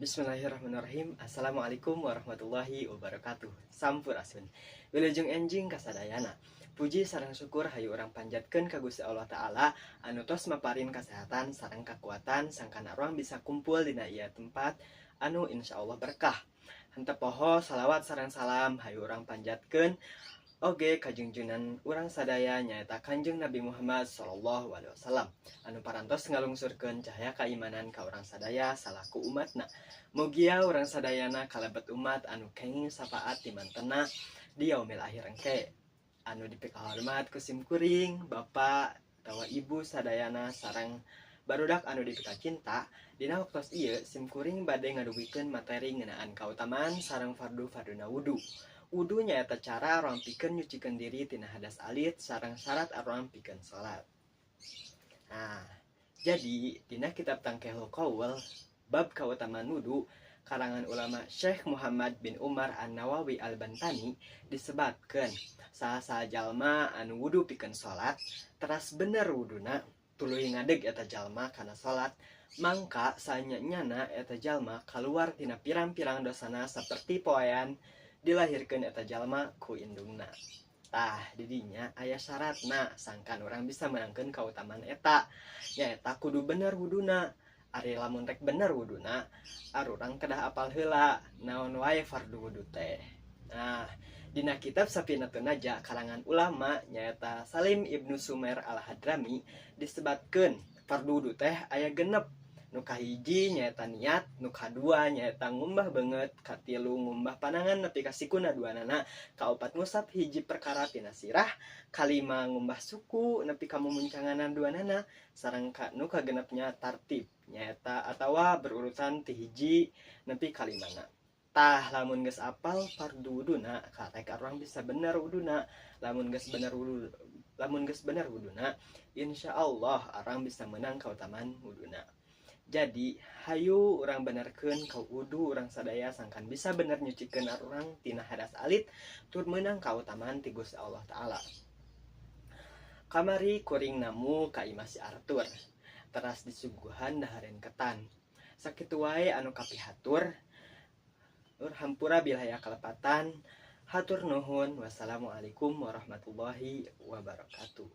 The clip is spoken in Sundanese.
Bismillahirrahmanirrahim. Assalamualaikum warahmatullahi wabarakatuh. Sampurasun. Wilujeng enjing kasadayana. Puji sareng syukur hayu urang panjatkeun ka Gusti Allah Ta'ala anu tos maparin kasehatan sareng kekuatan sangkan urang bisa kumpul dina ieu tempat anu insya Allah berkah. Henteu poho salawat sareng salam hayu urang panjatkeun oge kajunjunan urang sadaya, nyaeta Kanjeng Nabi Muhammad Sallallahu Alaihi Wasallam anu parantos ngalungsurkeun cahaya keimanan ka urang sadaya salaku umatna. Mugia urang sadayana kalebet umat anu kenging syafaat di mantena di yaumil akhir engke. Anu dipikahormat ku sim kuring, bapak atawa ibu sadayana sareng barudak anu dipikacinta, dina waktos ieu sim kuring bade ngadugikeun materi ngeunaan kautamaan sareng fardu-farduna wudu. Wudu nyaeta cara urang pikeun nyucikeun diri tina hadas alit sareng syarat urang pikeun salat. Nah, jadi dina kitab Tangkihul Qaul bab kautamaan wudu karangan ulama Syekh Muhammad bin Umar An-Nawawi Al-Bantani disebatkeun saha-saha jalma anu wudu pikeun salat, teras bener wuduna, tuluy ngadeg eta jalma kana salat, mangka sanya-nyana eta jalma kaluar tina pirang-pirang dosana seperti poean dilahirkeun eta jalma ku indungna. Tah, didinya aya syaratna sangkan urang bisa menangkeun kautamaan eta, nyaeta kudu bener wuduna. Ari lamun rek bener wuduna, arurang kedah apal heula naon wae fardu wudu teh. Nah, dina kitab Safinatun Najah karangan ulama nyaeta Salim Ibnu Sumer Al-Hadrami disebatkeun fardu wudu teh aya 6. Nu kahiji nyaeta niat, nu kadua nyaeta ngumbah beungeut, katilu ngumbah panangan nepi ka sikuna duanana, kaopat ngusap hiji perkara tina sirah, kalima ngumbah suku nepi ka mumuncanganan duanana, sareng ka nu kagenepnya tartib, nyaeta atawa berurutan ti hiji nepi ka limana. Tah, lamun geus apal fardu wuduna, karek urang bisa bener wuduna. Lamun geus bener wudu, lamun geus bener wuduna, insyaallah urang bisa menang kautamaan wuduna. Jadi hayu urang benerkeun ka wudu urang sadaya sangkan bisa bener nyucikeun urang tina hadas alit tur meunang kautamaan ti Gusti Allah Ta'ala. Kamari kuring namu ka imah si Arthur, teras disuguhan dahareun ketan. Sakitu wae anu kapihatur. Ur hampura bilih aya kalepatan. Hatur nuhun. Wassalamualaikum warahmatullahi wabarakatuh.